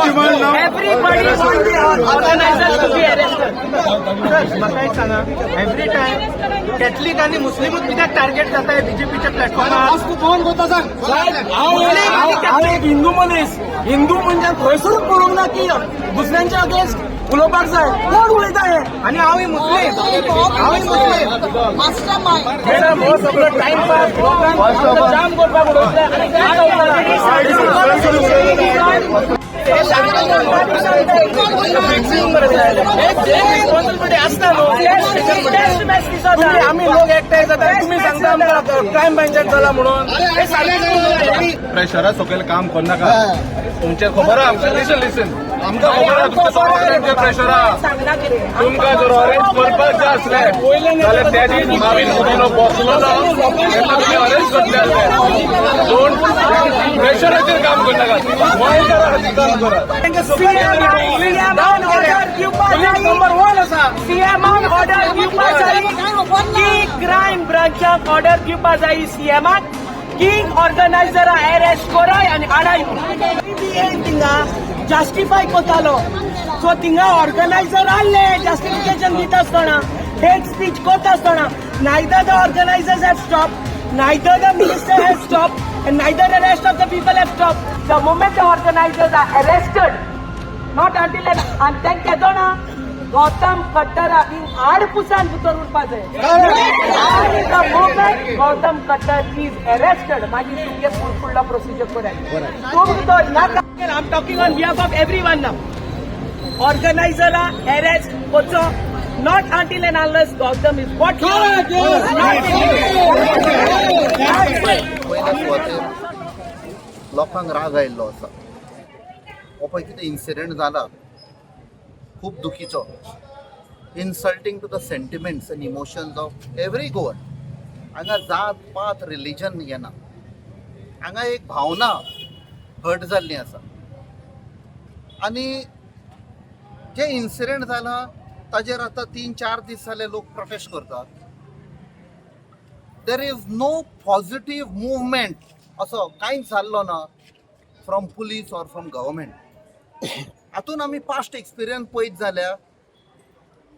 Everybody want the organizers to be arrested. म्हाका एक सांगा, एव्हरी टायम कॅथलीक आनी मुस्लिमूच कित्याक टार्गेट जाता बीजेपीच्या प्लॅटफॉर्मार? हांव एक हिंदू मनीस. हिंदू म्हणजे खंयसरूच पळोवंक ना की दुसऱ्यांच्या अगेन्स्ट उलोवपाक जाय. कोण उलयता हे? आनी हांवूय मुस्लीम, हांवूय मुस्लीम. मॅडम, हो सगळो टायमपास. लोकांक जाम करपाक उडयतले आनी काय रिस्पॉन्सिबिलिटी आसता न्हू. तुम्ही आमी लोक एकठांय जाता, तुमी सांगता आमकां क्रायम ब्रांचाक जाला म्हणून. हे सारकें. प्रेशरा सकयल काम करनाका. तुमचें खबर आहा आमकां. लिसन, लिसन, आमकां खबर आहा तुमच्या सगळ्यांचेर प्रेशर आहा. सांगना कितें. तुमकां जर अरेस्ट करपाक जाय आसलें जाल्यार त्या दीस मावीन मुदीनो बसलो ना तेन्ना तुमी अरेस्ट करतले आसले. दोन प्रेशराचेर काम करनाका, गोंयकारा खातीर काम करात. सीएमान ऑर्डर दिवपा जाय. नंबर वन आसा. सीएमान ऑर्डर दिवपा जाय की क्रायम ब्रांचाक ऑर्डर दिवपा जाय सीएमाक की ऑर्गनायझरा अरेस्ट कराय आनी हाडाय म्हणून. थिंगा जस्टिफाय करतालो, सो थिंगा ऑर्गनायझर आहले जस्टिफिकेशन दिता आसतना, हेट स्पीच करता आसतना, neither the organizers have stop, neither the minister has stop and neither the rest of the people have stop. The moment the organizers are arrested, not until and तांकां केदोना गौतम खट्टरा आड Pusan भितर उरपा जाय. The moment Gautam Khattar is arrested, मागीर तुमगे फुडलो procedure कराय तुमकां तो नाका. I am talking on behalf of everyone now. ऑर्गनायझरा arrest करचो, not until and unless Gautam is what. पयल्या सुवातेर लोकांक राग आयिल्लो आसा. हो पळय कितें इन्सिडंट जाला, खूब दुखीचो, insulting to the sentiments and emotions of every Goan. हांगा जात पात, रिलिजन येना. हांगा एक भावना हर्ट जाल्ली आसा आनी जे इन्सिडंट जाला ताजेर आतां 3-4 दीस जाले लोक प्रोटेस्ट करतात. There is no positive movement, असो कांयच जाल्लो ना from police or from government. हातून आमी पास्ट एक्सपिरियन्स पळयत जाल्यार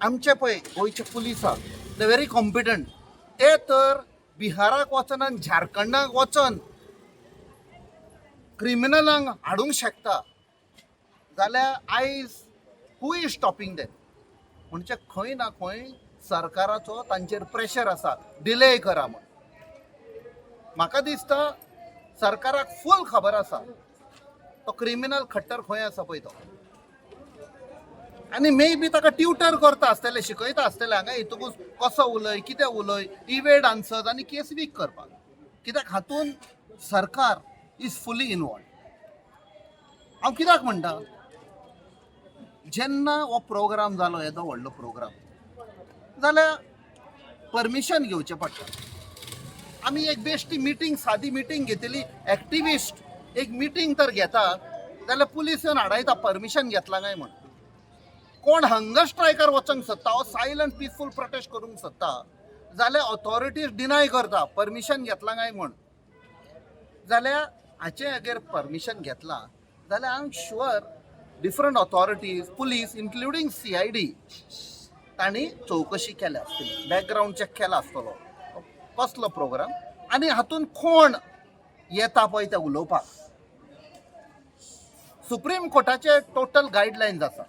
आमचे पळय गोंयचे पुलीस आहा, ते व्हेरी कॉम्पिटंट. ते तर बिहाराक वचन आनी झारखंडाक वचन क्रिमिनलांक हाडूंक शकता जाल्यार आयज who is stopping them? म्हणजे खंय ना खंय सरकाराचो तांचेर प्रेशर आसा, डिले करा म्हण. म्हाका दिसता सरकाराक फूल खबर आसा तो क्रिमिनल खट्टर खंय आसा पळय तो आनी मे बी ताका ट्युटर करता आसतले, शिकयता आसतले हांगा येतकूच कसो उलय, कितें उलय, इवेड आन्सर्स आनी केस वीक करपाक. कित्याक हातून सरकार is fully involve. हांव कित्याक म्हणटा, जेन्ना हो प्रोग्राम जालो, येदो व्हडलो प्रोग्राम जाल्यार परमिशन घेवचें पडटा. आमी एक बेश्टी मिटींग, सादी मिटींग घेतली, एक्टिविस्ट एक मिटींग तर घेता जाल्यार पुलीस येवन आडायता परमिशन घेतला काय म्हण. कोण हंगर स्ट्रायकार वचोंक सोदता हो सायलंट पिसफूल प्रोटेस्ट करूंक सोदता जाल्यार ऑथॉरिटीज डिनाय करता परमिशन घेतला काय म्हण. जाल्यार हाचें अगर परमिशन घेतलां जाल्यार I am sure different authorities, police, including CID, तांणी चवकशी केल्या आसतली, बॅकग्रावंड चॅक केला आसतलो कसलो प्रोग्राम आनी हातून कोण येता पळय ते उलोवपाक. सुप्रीम कोर्टाचे टोटल गायडलायन्स आसा.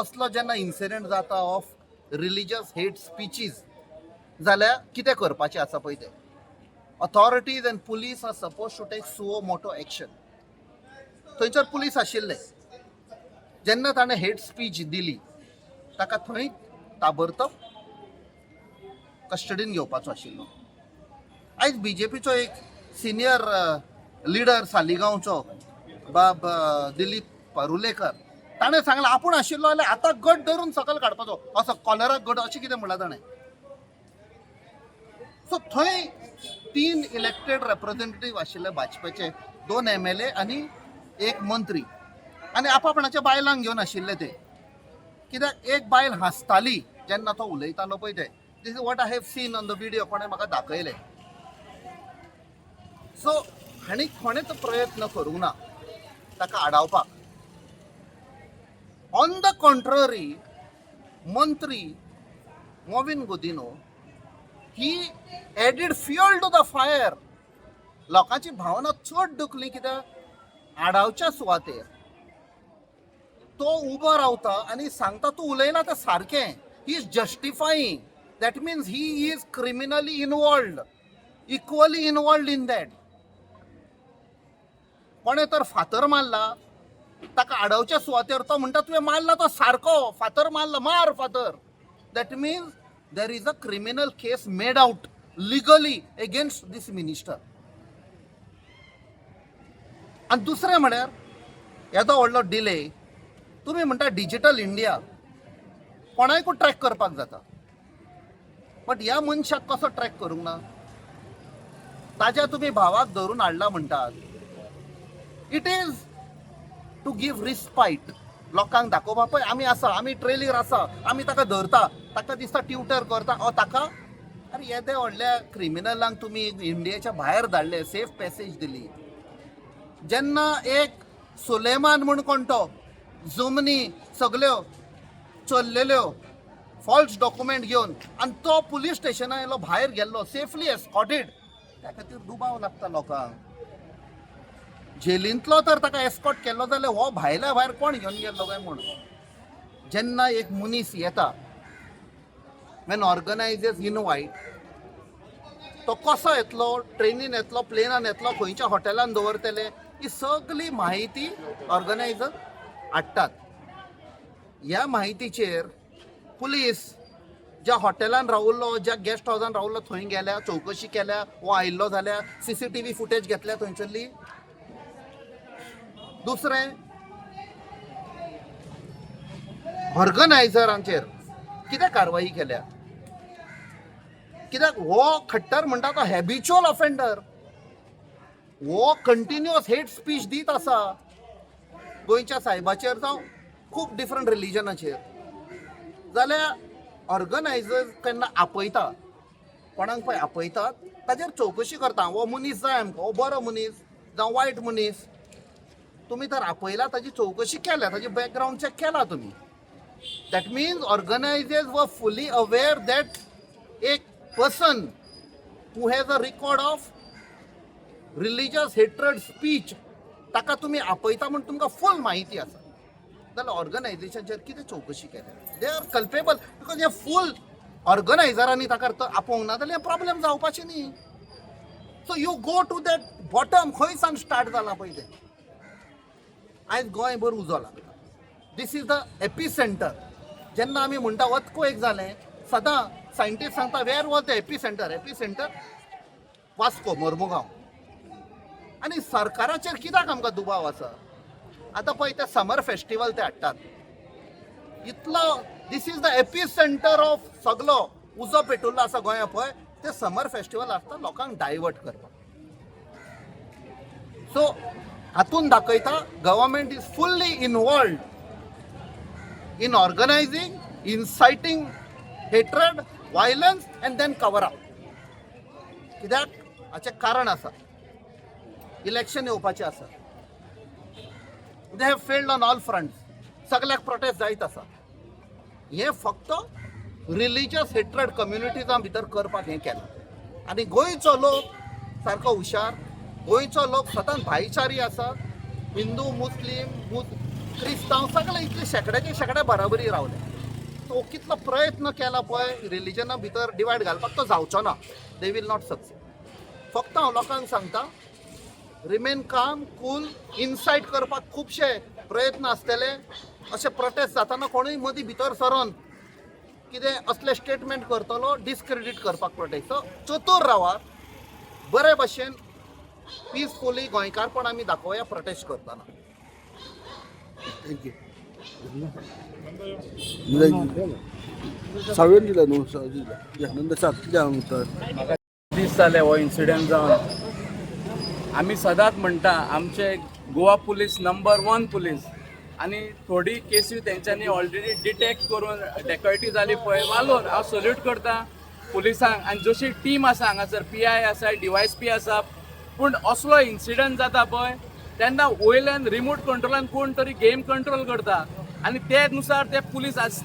असलो जेन्ना इन्सिडंट जाता ऑफ रिलिजियस हेट स्पिचीज जाल्यार कितें करपाचें आसा पळय तें authorities and police are suppose to take suo moto action. थंयसर पुलीस आशिल्ले जेन्ना ताणें हेट स्पीच दिली, ताका थंय ताबडतोब कस्टडीन घेवपाचो आशिल्लो. आयज बीजेपीचो एक सिनियर लिडर, सालिगांवचो बाब दिलीप परुलेकर, ताणें सांगलां आपूण आशिल्लो जाल्यार आतां गट धरून सकयल काडपाचो, असो कॉलराक गट, अशें कितें म्हणलां ताणें. सो थंय तीन इलेक्टेड रेप्रेझेंटेटीव आशिल्ले भाजपाचे, दोन एमएलए आनी एक मंत्री, आनी आपापणाच्या बायलांक घेवन आशिल्ले ते. कित्याक एक बायल हांसताली जेन्ना तो उलयतालो पळय ते. This is what I have seen on the video, कोणें म्हाका दाखयलें. सो हांणी कोणेच प्रयत्न करूंक ना ताका आडावपाक. ऑन the contrary, मंत्री Mauvin Godinho he added fuel to the fire. लोकांची भावना चड दुखली, कित्याक आडावच्या सुवातेर तो उबो रावता आनी सांगता, तूं उलयना तें सारकें. He is justifying. That means he is criminally involved, equally involved in that. कोणें तर फातर मारला ताका, आडवच्या सुवातेर तो म्हणटा, तुवें मारला तो सारको, फातर मारला, मार फातर. That means there is a criminal case made out legally against this minister. आनी दुसरें म्हळ्यार येदो व्हडलो डिले. तुमी म्हणटा डिजिटल इंडिया, कोणायकूय ट्रॅक करपाक जाता, बट ह्या मनशाक कसो ट्रॅक करूंक ना? ताज्या तुमी भावाक धरून हाडला म्हणटात. It is to give respite. लोकांक दाखोवपा, पळय आमी आसा, आमी ट्रेलीर आसा, आमी ताका धरता. ताका दिसता ट्विटर करता ओ ताका. अरे, येदे व्हडल्या क्रिमिनलांक तुमी इंडियेच्या भायर धाडले, सेफ पॅसेज दिली. जेन्ना एक सुलेमान म्हूण कोण तो जमनी सगल्यो चल्लेल्यो फॉल्स डॉक्युमेंट घेवन आनी तो पुलीस स्टेशनार येयलो, भायर गेल्लो सेफली एस्कॉटेड, त्या खातीर दुबाव लागता लोकांक. जेलींतलो तर ताका एस्कॉट केल्लो जाल्यार हो भायल्या भायर कोण घेवन गेल्लो काय म्हूण. जेन्ना एक मनीस येता, when organisers invite, तो कसो येतलो? ट्रेनीन येतलो, प्लेनान येतलो, खंयच्या हॉटेलान दवरतले, ही सगळी म्हायती ऑर्गनायझर हाडटात. ह्या म्हायतीचेर पुलीस ज्या हॉटेलान रावल्लो, ज्या गेस्ट हावसान रावल्लो, थंय गेल्या, चवकशी केल्या. हो आयिल्लो जाल्यार सीसीटीव्ही फुटेज घेतल्या थंयसरली. दुसरें, ऑर्गनायझरांचेर कितें कारवाई केल्या? कित्याक हो खट्टर म्हणटा तो हॅबिच्युअल ऑफेंडर. हो कंटिन्युअस हेट स्पीच दीत आसा गोंयच्या सायबाचेर जावं खूब डिफरंट रिलिजनाचेर. जाल्यार ऑर्गनायझर केन्ना आपयता कोणाक पळय, आपयतात, ताजेर चवकशी करता. हो मनीस जाय आमकां, हो बरो मनीस जावं वायट मनीस. तुमी तर आपयला, ताजी चवकशी केल्या, ताजी बॅकग्रावंड चॅक केला तुमी. That means organizers were fully aware that एक person who has a record of religious hatred speech, ताका तुमी आपयता म्हूण तुमकां फूल म्हायती आसा, जाल्यार ऑर्गनायझेशनचेर कितें चवकशी केल्या? They are culpable, because हे फूल ऑर्गनायझरांनी ताका आपोवंक ना जाल्यार प्रॉब्लेम जावपाचे न्ही. So you go to that bottom, खंय सावन स्टार्ट जाला पळय तें. आयज गोंयभर उजो लागला. This is the epicenter. जेन्ना आमी म्हणटा अर्थक्वेक जालें, सदां सायंटिस्ट सांगता, where was the epicenter? Epicenter Vasco, Mormugao. आनी सरकाराचेर कित्याक आमकां दुबाव आसा? आतां पळय, ते समर फेस्टिवल ते हाडटात इतलो, this is the epicenter of सगलो उजो पेटुल्लो आसा गोंया. पळय, ते समर फेस्टिवल आसता लोकांक डायवर्ट करपाक. सो हातून दाखयता government is fully involved in organizing, inciting hatred, violence and then cover up. कित्याक हाचें कारण आसा, इलेक्शन येवपाचें आसा. They have failed on all fronts. सगल्याक प्रोटेस्ट जायत आसा. हें फक्त रिलिजियस हेट्रड कम्युनिटीजां भितर करपाक हें केलां. आनी गोंयचो लोक सारको हुशार. गोंयचो लोक सदांच भाईचारी आसा. हिंदू, मुस्लीम, क्रिस्तांव सगळे इतले शेंकड्याचे शेंकडे बराबरी रावले. तो कितलो प्रयत्न केला पळय रिलिजना भितर डिवायड घालपाक, तो जावचो ना. They will not succeed. फक्त हांव लोकांक सांगता, रिमेन काम, कूल. इनसायट करपाक खुबशे प्रयत्न आसतले. अशे प्रोटेस्ट जाताना कोणूय मदीं भितर सरोन कितें असले स्टेटमेंट करतलो डिसक्रेडीट करपाक प्रोटेस्ट. सो चतूर रावात. बरे भशेन पिसफुली गोंयकारपण आमी दाखोवया प्रोटेस्ट करतना. Thank you. सहावेन दिला न्हू दिला या नंतर सात द्या नंतर. दीस जाले हो इन्सिडंट जावन. आमी सदांच म्हणटा, आमचे Goa police number one police आनी थोडी केसी तेंच्यांनी ऑलरेडी डिटेक्ट करून डेकॉयटी जाली पळय, वालोर. हांव सल्यूट करता पुलिसांक आनी जशी टीम आसा हांगासर, पीआय आसा, डीवायएसपी आसा. पूण असलो इन्सिडंट जाता पळय तेन्ना वयल्यान रिमोट कंट्रोलान कोण तरी गेम कंट्रोल करता. आनी ते नुसार ते पुलीस आज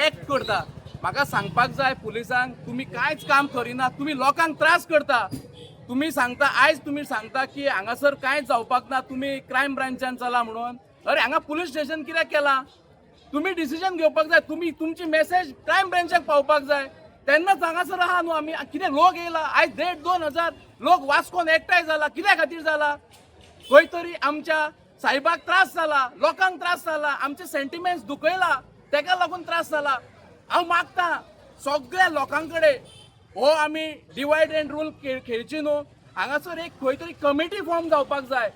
एक्ट करता. म्हाका सांगपाक जाय पुलिसांक, तुमी कांयच काम करिना, तुमी लोकांक त्रास करता. तुमी सांगता, आयज तुमी सांगता की हांगासर कांयच जावपाक ना, तुमी क्रायम ब्रांचान चला म्हणून. अरे, हांगा पुलीस स्टेशन कित्याक केलां? तुमी डिसिजन घेवपाक जाय. तुमी तुमची मेसेज क्रायम ब्रांचाक पावपाक जाय, तेन्नाच हांगासर आहा न्हू आमी. कितें लोक येयला आयज, 1,500-2 हजार लोक वास्कोन एकठांय जाला. कित्या खातीर जाला? खंय तरी आमच्या साहेबाक त्रास जाला, लोकांक त्रास जाला, आमचे सेंटिमेंट्स दुखयला, तेका लागून त्रास जाला. हांव मागता सगळ्या लोकां कडेन, हो आमी डिवायड अँड रूल खेळची न्हू. हांगासर एक खंय तरी कमिटी फॉर्म जावपाक जाय.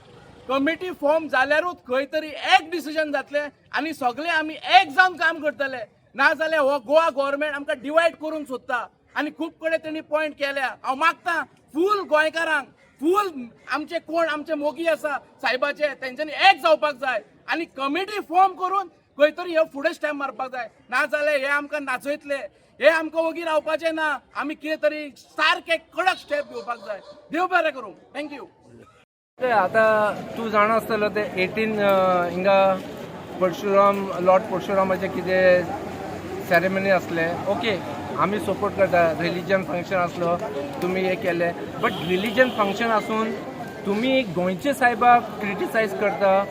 कमिटी फॉर्म जाल्यारूच खंय तरी एक डिसिजन जातलें आनी सगळे आमी एक जावन काम करतले. ना जाल्यार हो गोवा गव्हर्मेंट आमकां डिवायड करूंक सोदता आनी खूब कडेन तेणी पॉयंट केल्या. हांव मागता फूल गोंयकारांक, फूल आमचे कोण आमचे मोगी आसा सायबाचे, तेंच्यांनी एक जावपाक जाय आनी कमिटी फॉर्म करून खंय तरी हे फुडें स्टेप मारपाक जाय. ना जाल्यार हे आमकां नाचयतले. हे आमकां वगी रावपाचे ना. आमी कितें तरी सारके कडक स्टेप घेवपाक जाय. देव बरें करूं, thank you. ते आतां तूं जाणा आसतलो, ते 18 हिंगा परशुराम, लॉर्ड परशुरामाचें कितें सेरेमनी आसलें. ओके, आमी सपोर्ट करता. रिलिजन फंक्शन आसलो, तुमी हें केलें, बट रिलिजन फंक्शन आसून तुमी गोंयचे सायबाक क्रिटिसायज करता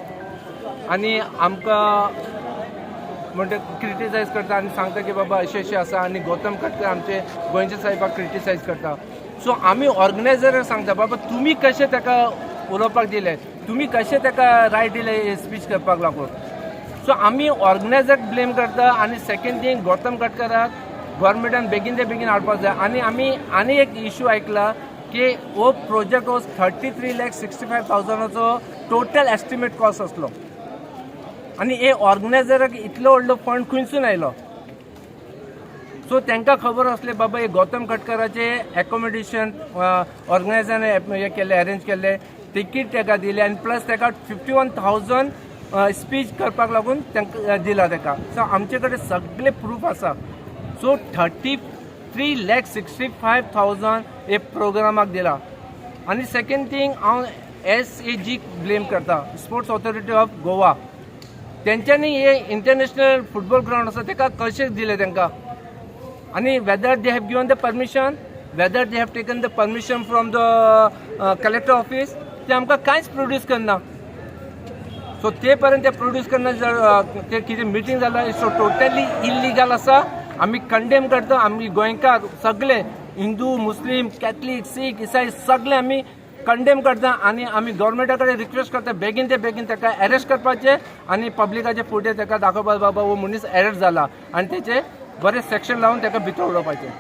आनी आमकां म्हणटा, क्रिटिसायज करता आनी सांगता की बाबा अशें अशें आसा, आनी गौतम खाडकर आमचे गोंयचे सायबाक क्रिटिसायज करता. सो आमी ऑर्गनायझराक सांगता, बाबा तुमी कशें ताका उलोवपाक दिलें? तुमी कशें ताका रायट दिलें स्पीच करपाक लागून? सो आमी ऑर्गनायझराक ब्लेम करता. आनी सेकंड थींग, गौतम खाडकराक गव्हर्मेंटान बेगीन ते बेगीन हाडपाक जाय. आनी आमी आनी एक इशू आयकला की हो प्रोजेक्ट हो 33,65,000चो टोटल एस्टिमेट कॉस्ट आसलो आनी हे ऑर्गनायझराक इतलो व्हडलो फंड खंयसून आयलो? सो तांकां खबर आसलें बाबा हे गौतम खाडकराचे एकोमोडेशन ऑर्गनायझरान हे केल्ले, अरेंज केल्ले, तिकीट ताका दिले आनी प्लस ताका 51,000 स्पीच करपाक लागून तांकां दिला ताका. सो आमचे कडेन सगळे प्रूफ आसा. सो 33,65,000 हे प्रोग्रामाक दिला. आनी सेकंड थींग, हांव एसएजी ब्लेम करता, स्पोर्ट्स ऑथॉरिटी ऑफ गोवा. तेंच्यांनी हे इंटरनॅशनल फुटबॉल ग्रावंड आसा, ताका कशें दिलें तांकां? आनी whether they have given the permission, whether they have taken the permission from the collector office, ते आमकां कांयच प्रोड्यूस करना. सो ते पर्यंत ते प्रोड्यूस करना जर ते कितें मिटींग जाला, सो टोटली इलिगल आसा. आमी कंडेम करता. आमी गोंयकार सगळे, हिंदू, मुस्लीम, कॅथलीक, सीख, इसाई, सगळे आमी कंडेम करता आनी आमी गव्हर्मेंटा कडेन रिक्वेस्ट करता, बेगीन ते बेगीन ताका अरेस्ट करपाचे आनी पब्लिकाचे फुडें ताका दाखोवपाक, बाबा हो मनीस अरेस्ट जाला, आनी तेचे बरे सेक्शन लावन ताका भितर उडोवपाचें.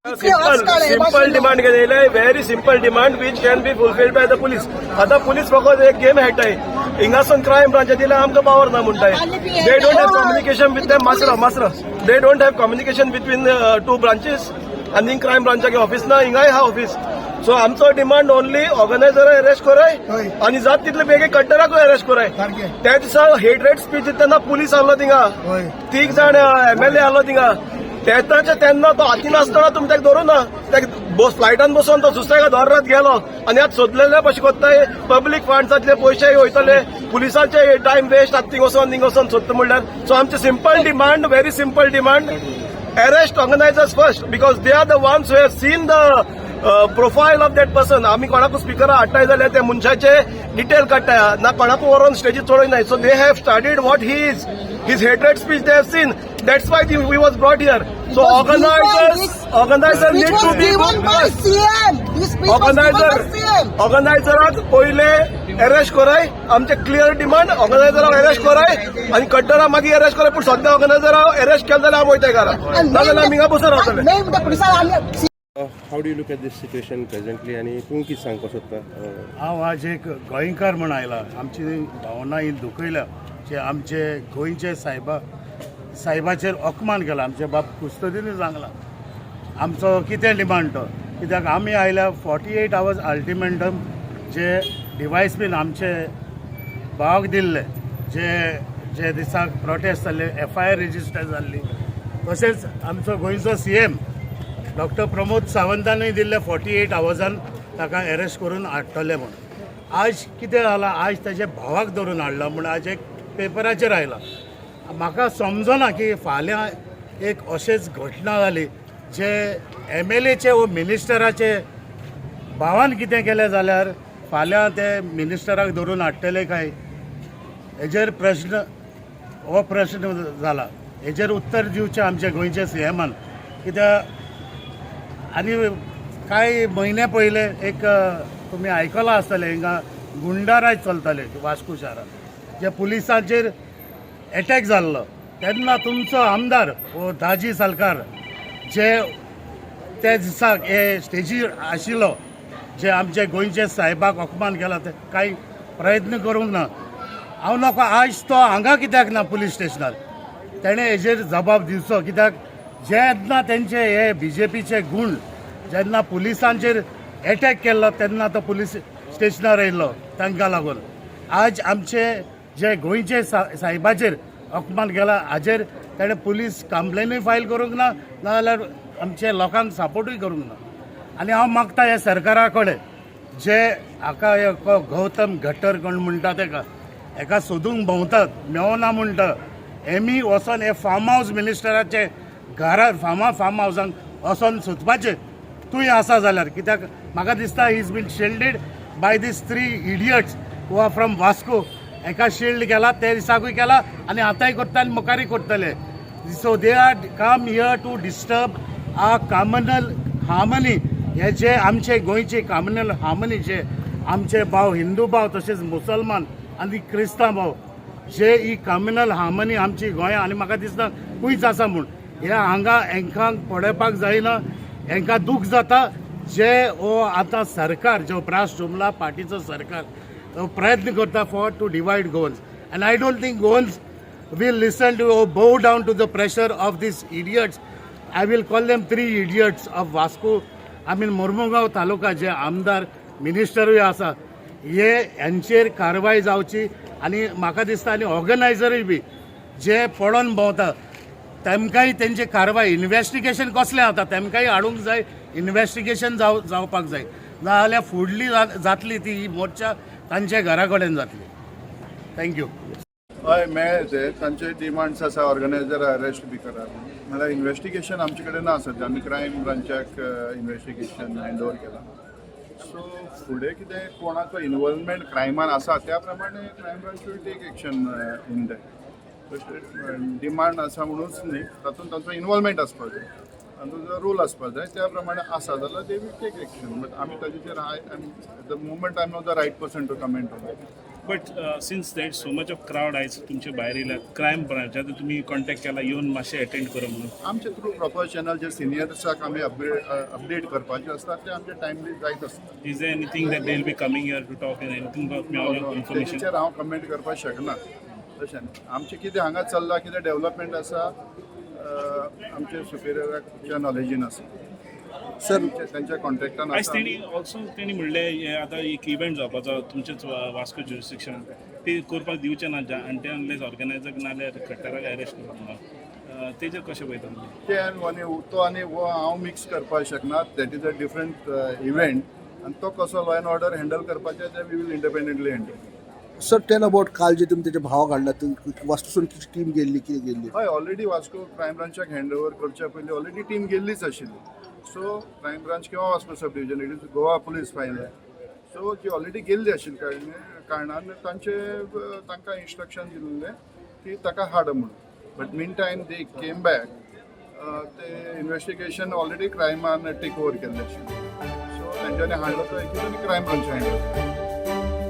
सिंपल सिंपल डिमांड केलेले, very simple demand which can be fulfilled by the police. आता पुलीस फकत एक गेम खेळटाय. हिंगासून क्रायम ब्रांच दिल्यार आमकां पावर ना म्हणटाय. They don't have communication with them. मासरा मासरा, they don't have communication between two branches. आनी क्रायम ब्रांचाचे ऑफिस ना, हिंगाय आहा ऑफिस. सो आमचो डिमांड ओनली, ऑर्गनायझर अरेस्ट कराय आनी जात तितले बेगीन खडकराकूय अरेस्ट कराय. त्या दिसा हेट्रेड स्पीच दितना पुलीस आहलो थिंगा, तीग जाण एमएलए आहलो थिंगा. तेन्नाचे तेन्ना तो हातीन आसतना तुमी ताका धरूं ना. ताका फ्लायटान बसोन तो दुसऱ्या दर्रात गेलो आनी आतां सोदलेले कशें कोत्ताय? पब्लीक फंड्सांतले पयशे वयतले, पुलिसांचे टायम वेस्ट. आतां थिंग वचोन थिंग वचोन सोदता म्हणल्यार. सो आमचे simple demand, very simple demand, arrest organizers first, because they are the ones who have seen the profile of that person. आमी कोणाकूय स्पिकरा हाडटाय जाल्यार त्या मनशाचे डिटेल काडटाय ना, कोणाकूय व्हरोन स्टेजीर चडयनाय. So they have studied what he is, his hatred speech they have seen. That's why he was brought here. So organizers, organizer Which need to was be given by CM. This speech was given organiser by CM. ऑर्गनायझराक पयले arrest कराय. आमचे clear demand, ऑर्गनायझराक arrest कराय आनी खडकरा मागीर arrest कराय. पूण सद्या ऑर्गनायझराक arrest केले जाल्यार आमी वयताय घरा, नाजाल्यार आमी हिंगा बसून रावतले. मेन म्हणजे पुलिसांनी How do you look at this situation presently आणि तूं कितें सांगपाक सोदता? हांव आज एक गोंयकार म्हण आयला. आमची भावना ही दुखयल्या जे आमचे गोंयचे सायबा सायबाचेर अपमान केला. आमचे बाब कुस्तोदीनूय सांगला आमचो कितें डिमांड तो, कित्याक आमी आयल्या 48 आवर्स अल्टिमेटम जे डिवायस बीन आमचे भावाक दिल्ले, जे जे दिसाक प्रोटेस्ट जाल्ले, एफआयआर रजिस्टर जाल्ली. तशेंच आमचो गोंयचो सीएम डॉक्टर प्रमोद सावंतानूय दिल्ले 48 आवर्सान ताका एरेस्ट करून हाडटले म्हूण. आज कितें जालां? आज ताच्या भावाक धरून हाडला म्हूण आज एक पेपराचेर आयला. म्हाका समजना की फाल्यां एक अशेंच घटना जाली जे एमएलएचे वो मिनिस्टराचे भावान कितें केलें जाल्यार फाल्यां ते मिनिस्टराक धरून हाडटले काय, हेजेर प्रश्न, हो प्रश्न जाला. हेजेर उत्तर दिवचें आमचे गोंयचे सीएमान, कित्याक आनी कांय म्हयने पयले एक तुमी आयकलां आसतलें, हिंगा गुंडाराज चलताले वास्को शारांत, जे पुलिसांचेर एटॅक जाल्लो तेन्ना तुमचो आमदार हो दाजी सालकार जे त्या दिसाक हे स्टेजीर आशिल्लो, जे आमचे गोंयचे साहेबाक अपमान केला, ते कांय प्रयत्न करूंक ना. हांव नको आयज तो हांगा कित्याक ना पुलीस स्टेशनार? तेणें हेजेर जबाब दिवचो, कित्याक जेन्ना तेंचे हे बीजेपीचे गूण जेन्ना पुलिसांचेर एटॅक केल्लो तेन्ना तो पुलीस स्टेशनार येयल्लो. तांकां लागून आज आमचे जे गोंयचे साहेबाचेर अपमान केला, हाजेर तेणें पुलीस कंप्लेनूय फायल करूंक ना, नाजाल्यार आमचे लोकांक सपोर्टूय करूंक ना. आनी हांव मागता ह्या सरकारा कडेन, जे हाका एक गौतम घट्टर कोण म्हणटा तेका, हेका सोदूंक भोंवतात, मेवना म्हणटा. हेमी वचोन हे फार्म हावज मिनिस्टराचे घरार फार्म हावजांक वचोन सोदपाचें तूंय आसा जाल्यार, कित्याक म्हाका दिसता he is been shielded by these three idiots who are from Vasco. हेका शिल्ड केला, ते दिसाकूय केला आनी आतांय करता आनी मुखारूय करतले. So they are come here to disturb our communal harmony. हे जे आमचे गोंयचे कम्युनल हार्मनी, जे आमचे भाव, हिंदू भाव तशेंच मुसलमान आनी क्रिस्तांव भाव, जे ही कम्युनल हार्मनी आमची गोंया आनी म्हाका दिसता खंयच आसा म्हूण हे हांगा हेंकां पळोवपाक जायना, हेंकां दूख जाता. जे हो आतां सरकार जो ब्रास जुमला पार्टीचो सरकार तो प्रयत्न करता for to divide Goans, and I don't think Goans will listen to or bow down to the pressure of these idiots. I will call them three idiots of Vasco. I mean Mormugao taluka जे आमदार मिनिस्टरूय आसा, हे हेंचेर कारवाय जावची. आनी म्हाका दिसता आनी ऑर्गनायझरूय B J पडोन भोंवता तेमकांय तेंचे कारवाय, इन्वेस्टिगेशन कसलें जाता तेमकांय हाडूंक जाय, इन्वेस्टिगेशन जावपाक जाय. नाजाल्यार फुडली जातली ती ही मोर्चा तांच्या घरा कडेन जातली. Thank you. हय, मेळ्ळे ते तांचे डिमांड्स आसा, ऑर्गनायझर अरेस्ट बी करात. म्हळ्यार इन्वेस्टिगेशन आमचे कडेन ना सद्या, आमी क्रायम ब्रांचाक इन्वेस्टिगेशन हँड ओवर केलां. सो फुडें कितें कोणाचो इनवॉल्वमेंट क्रायमान आसा त्या प्रमाणे crime branch will take action in that. Demand आसा म्हणूच न्ही, तातूंत तांचो इनवॉल्वमेंट आसपाक जाय आनी ताचो रोल आसपाक जाय. त्या प्रमाणे आसा जाल्यार they will take action, but आमी ताजेचेर I at the moment I am not the right person to comment on. But since there so much of crowd आयज तुमचे भायर येयल्यात, क्रायम ब्रांच आतां तुमी कॉन्टेक्ट केला येवन मातशें एटेंड करा म्हणून? आमचे थ्रू प्रॉपर चॅनल जे सिनियर्साक आमी अपडेट करपाचे आसता ते आमचे टायमली जायत आसता. Is there anything that they will be coming here to talk and anything मेळ्ळें इन्फॉर्मेशन? तेजेर हांव कमेंट करपाक शकना. तशें आमचें कितें हांगा चल्लां, कितें डेव्हलपमेंट आसा, आमचे सुपिरियराच्या नॉलेजीन आसा. सर. तेंच्या कॉन्टेक्टान आयज आसा. तेणी ऑल्सो तेणी म्हणलें हें आतां एक इव्हेंट जावपाचो तुमचेच वास्को ज्युरिस्डिक्शन, ते करपाक दिवचे ना आनी अनलेस ऑर्गनायझर नाल्यार खट्टराक अरेस्ट करप म्हणून. तेजेर कशें पळयता तुमी? ते आनी तो आनी हो हांव मिक्स करपाक शकना. That is a different event आनी तो कसो लॉ एंड ऑर्डर हँडल करपाचें तें we will independently handle. Sir, tell about काल जे तुमी तेच्या भावाक हाडला, वास्कोसून टीम गेल्ली, कितें गेल्ली? हय, ऑलरेडी वास्को क्रायम ब्रांचाक हँड ओवर करच्या पयलीं ऑलरेडी टीम गेल्लीच आशिल्ली. सो क्रायम ब्रांच किंवा Vasco sub division, it is Goa police file. So ती ऑलरेडी गेल्ली आशिल्ली कारणान तांचे तांकां इन्स्ट्रक्शन दिल्लें की ताका हाड म्हणून, but mean time they came back. ते इन्वेस्टिगेशन ऑलरेडी क्रायमान टेक ओवर केल्लें आशिल्लें. सो तेंच्यांनी हाडलो तो एक्चुअली क्रायम ब्रांचान.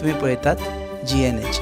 तुम्ही पळयतात जीएनएच.